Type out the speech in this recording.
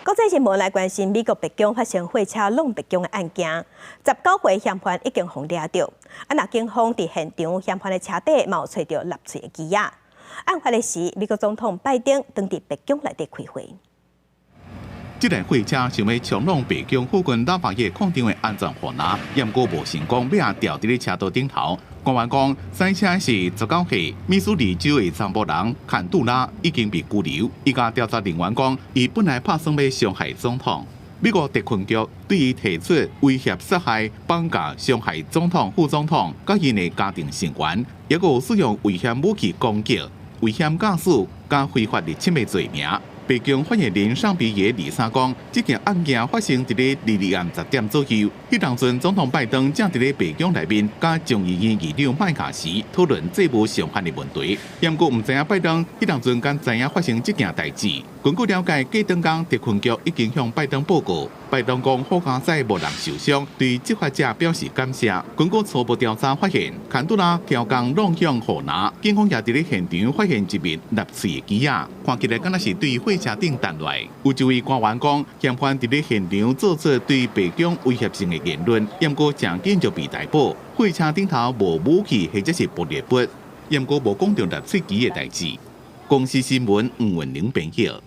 國際新聞來關心，美國白宮發生貨車挵白宮的案件，19歲嫌犯已經予掠著。啊，若警方佇現場嫌犯的車底嘛有揣著納粹的旗仔。案發的時，美國總統拜登當佇白宮內底開會。這台貨車想欲衝挵白宮附近拉法葉礦場的安全護欄，毋過無成功，尾仔掉佇咧車道頂頭。官員講，駛車是19歲密蘇里州的查某人坎杜拉已經被拘留。伊共調查人員講，伊本來拍算欲傷害總統。美國特勤局對伊提出威脅殺害、綁架、傷害總統、副總統佮𪜶的家庭成員，抑閣有使用危險武器攻擊、危險駕駛佮非法入侵的罪名。白宮發言人尚皮耶禮三講，這件案件發生佇咧禮二暗10點左右。彼當陣，總統拜登正佇咧白宮內面，佮眾議院議長麥卡錫討論債務上限的問題。毋過毋知影拜登彼當陣敢知影發生這件代誌。根據了解，過轉工特勤局已經向拜登報告。拜登講好佳哉無人受傷，對執法者表示感謝。根據初步調查發現，坎杜拉刁工挵向護欄，警方也佇咧現場發現一面納粹的旗仔，看起來敢若是對貨車頂彈落來。有一位官員講，嫌犯佇咧現場做出對白宮威脅性的言論，毋過誠緊就被逮捕。貨車頂頭無武器或者是爆裂物，毋過無講著納粹旗的代誌。公視新聞吳文玲編譯。